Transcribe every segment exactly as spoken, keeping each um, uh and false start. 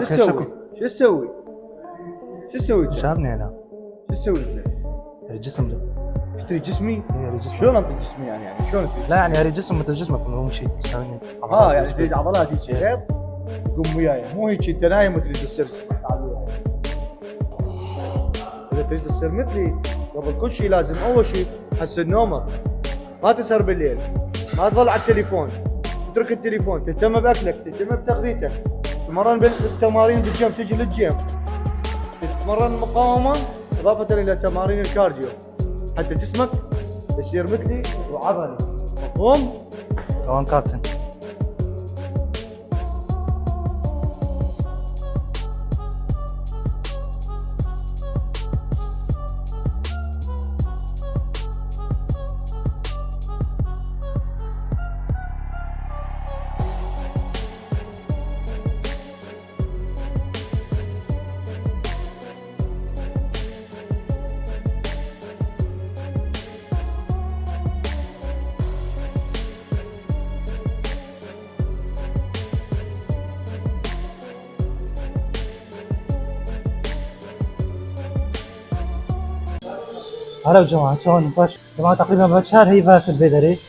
شو تسوي؟ شو تسوي؟ شو تسوي انت؟ شو تسوي انت؟ اريد جسم ده. تشتري جسمي؟ اي، اريد جسم. شلون انت جسمي يعني؟ يعني شلون انت؟ لا، يعني اريد جسم مثل جسمك، مو شيء تساويني اه، عضلات يعني تريد عضلات هيك غير؟ قوم وياي، مو هيك انت نايم وتريد تصير جسمك. تعال وياي. اذا تريد تصير مثلي، قبل كل شيء لازم اول شيء تحسن نومك. ما تسهر بالليل، ما تظل على التليفون، اترك التليفون، تهتم باكلك، تهتم بتغذيتك، تتمرن بالتمارين بالجيم، تجي للجيم، تتمرن مقاومه اضافه الى تمارين الكارديو، حتى جسمك يصير مثلي وعضلي. مفهوم؟ تمام كابتن. Hello جماعة، شلون؟ باش جماعة، تقريبا بس شهر هي فاش البيدري.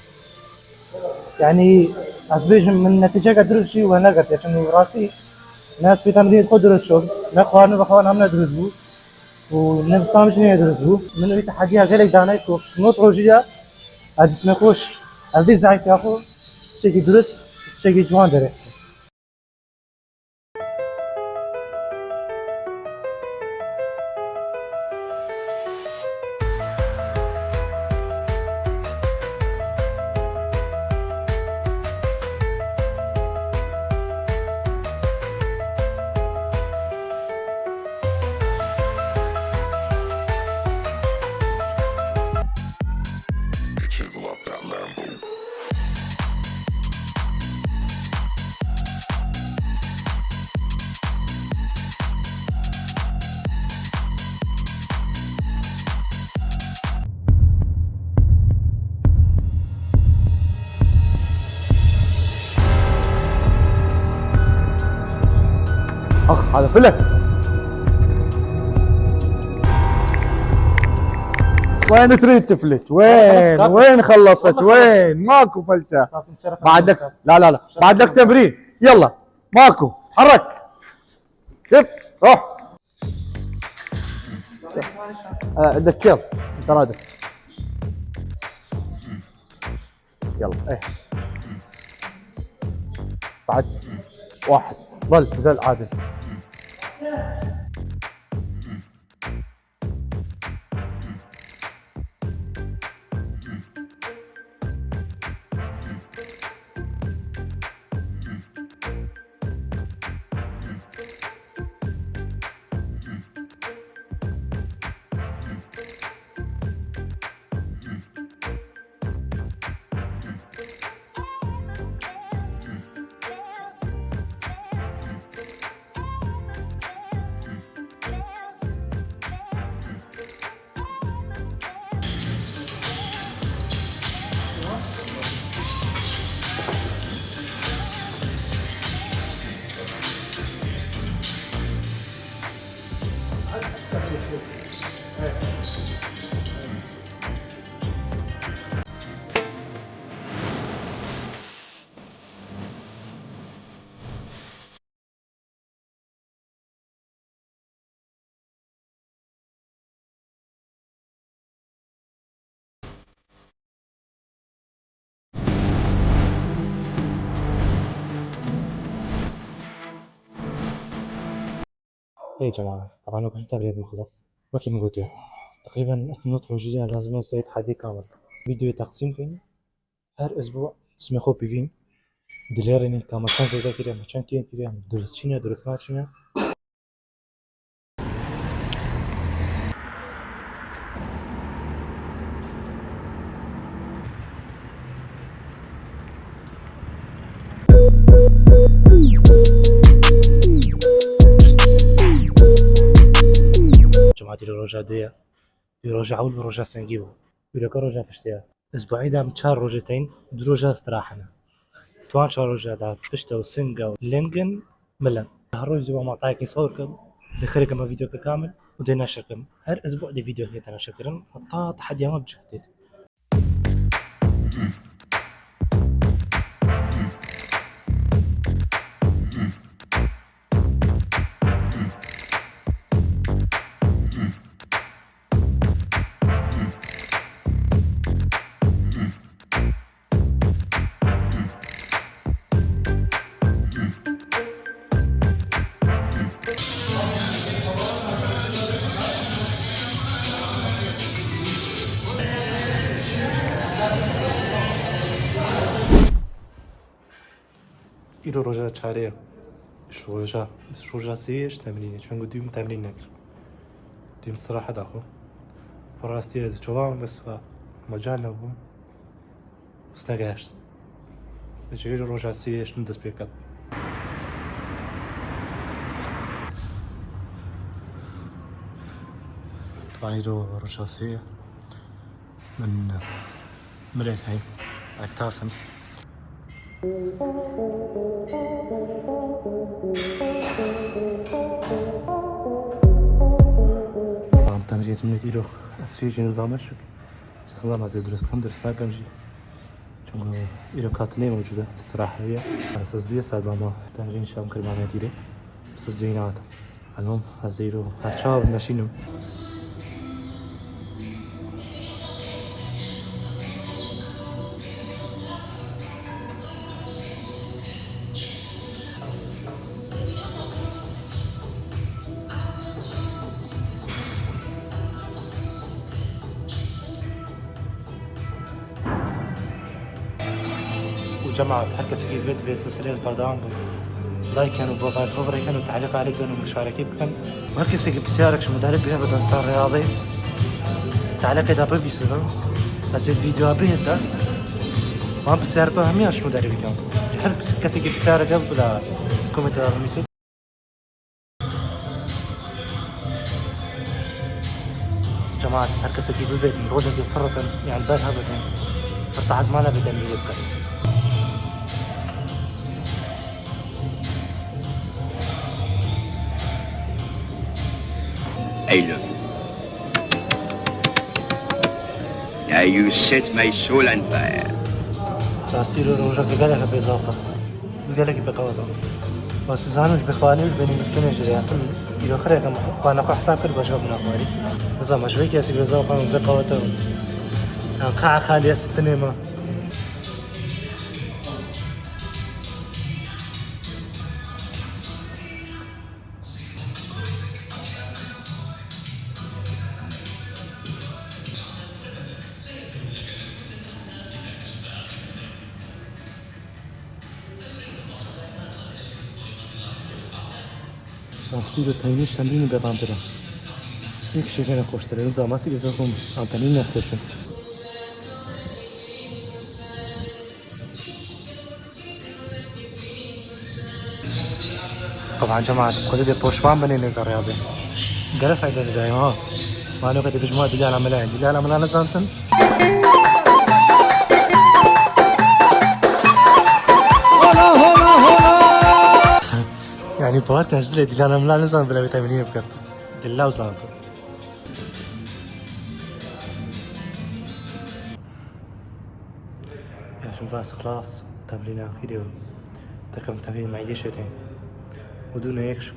يعني، ez bêjim min netîceke dirust jî we negirtiye. Çimkî rastî ne ez pê temrîn xwe dirust çûm, ne xwarin û vexwarin em ne dirust bû û ne vistana min jî ne dirust bû. Min wî tehediya gelek dane ku not rojî de ez dîsmê xwe, ez dî zehîfiya xwe tiştekî dirust, tiştekî ciwan derê. Bitches love that Lambo. اخ، هذا فلت. وين تريد تفلت؟ وين؟ خلاص، وين؟ خلصت؟ وين؟ ماكو فلتة. بعد لك، لا، لا، لا. بعد لك تمرين. يلا. ماكو. تحرك. يب. روح. آه، عندك يلا. انت رادك. يلا، ايه. بعد. واحد. ظل، زل عادل. اي جماعة، طبعا لو كنت تبريد مخلص، وكي من قلت، تقريبا اثنين وعشرين لازم نسوي تحدي كامل، فيديو تقسيم فيني. Her اسبوع اسمي خو بيفين دليرين كما كان زي ذاكر يا مكان كين كريا درس شنو درس ناشنا. جماعتي الروجا ديا، الروجا عول الروجا سنجيو، يقول لك الروجا بشتيا. Ez bi Îda em çar rojê tên, du roja istirahe ne. Di wan çar roja de pişta û singa û lingin milin. Her roj dê matayekê sor kim, dê xirê kime vîdeoke kamil û dê neşir kim. Her isbû dê vîdeoke te neşir kirin. Heta tehediya me biçûk têt. Îro roja çarê ye. Ji roja, ji roja sê ye ji temrînê. Çunku dûm temrîn nekir. Dûm istirahet daxwe. Bi rastî ez çoban bes va mecal nebû. Û snegeşt. Ji îro roja sê ye ji dest pê ket. Îro roja sê ye. Min Mirêt hey. Ektafim. Tamam, temriyet millet îro. Ez şey jî nizam şük. Çesin zama zê durust kim durust nakim jî. Çünkü îro kat ne mevcuda. Sıra heye. Esas duye saat mama. Temrin şam kırmane dire. Siz duye ne atam. Elom, ez îro her çawa meşînim. Û cemaat, her kesekî vê divê silsileyê ez berdewam bûm. Like ken û bavek bavre ken û tehlîqa lê bidin û muşarekî bikin. Û her kesekî pisyarek ji mudarî bihê bidin ser rêyadê. Tehlîqê de bivîsivin. Ez ê videoya bihê de. Wan pisyarê to hemiya ji mudarî bikin. Her kesekî pisyarek hebe bila komênta de binivîsî. Cemaat, her kesekî bivêtin, rojekê firritin, yan ber hebidin, firta ezmana bidin lê bikin. Eylül. Now you set my soul on fire. Tasîr û rojekê gelek bêzaf e. Gelekî pê qewet e. Bas zanim ji bixwanî û ji bênî mistinê jî re. Îro xirêkim xwana xwe hesab kir, baş wek naxwarî. Nizam, ez ji vê kesî bêzar xwe pê qewet e. Yan qe'a xaliye sitinê me. Rastî de teynî şemrînî bebantir e. Yek şêkene xweştir e. Wisa masî de zor xwe antenî nexweş e. Taban cemaat, xwedê dê poşman binê lê derya be. Gere fayda didayê ha. Mano ke dibijma dilana mila, dilana mila nezantin. Hola, hola, hola. Yani, bu arkadaş dilê dilana mila nezan bile vitaminî yapıyor. Dilla uzantin. Ya şimdi vas xlas, temrîna xîrê û tekem temrîn meydê şetê. Û dû ne yek şu.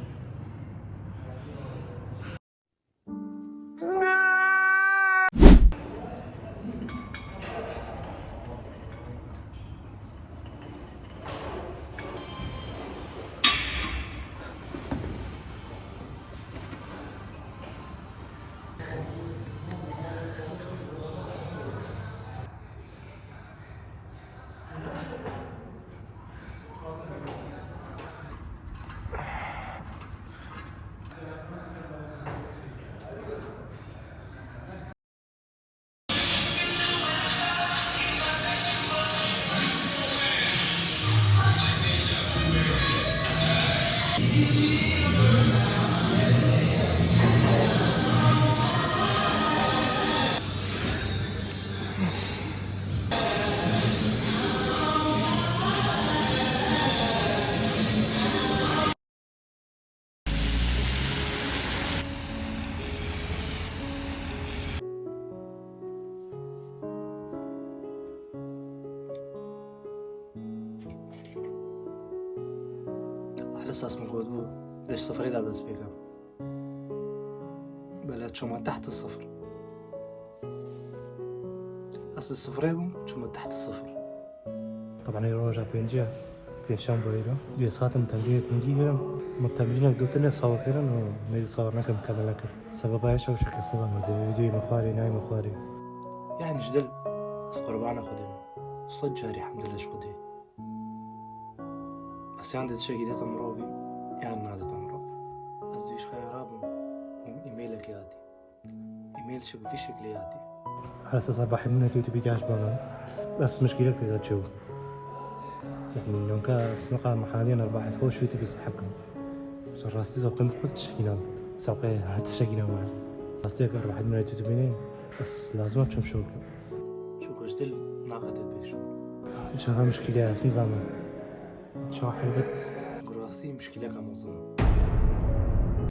Esas min gotibû, dê ji sifirê de dest pê kim. Belê çûme tehta sifir. Ez li sifirê bûm, çûme tehta sifir. Tebanê roja pêncî ye, pêşem bû îro. Dê saetim temrînê tengî kirim. Min temrînek du tine sawir kirin û nêdî sawir nekim kemele kir. Sebeba eşa û şikestin zan ez ê vîdeoyê min xwarî, nayê min xwarî. Yani ji dil ez qurbana Xwedê me. Sed carî hemdulillah ji Xwedê. Bes yan dê tiştekî dête mirovî, yan nadête mirovî. Ez dû ji xeya rabûm, bûm e-mailekê hatî. E-mail çi bi vî şeklê hatî. Her sesa bahî min tu tu bi caş bana. Bes mişkîlek tê de çew. Yani nonka sınıqa mahaliyen erbahî xwe şû tu bi sahibkim. Rastî zewqê min xwe tiştekînan. Zewqê her tiştekînan me. Rastî eger bahî min tu tu bînê, bes lazim e çim şû. Çunku ji dil naqete pêşû. Çaxa mişkîle ez nizanim. Çawa helbet. Bi rastî mişkîleka mezin.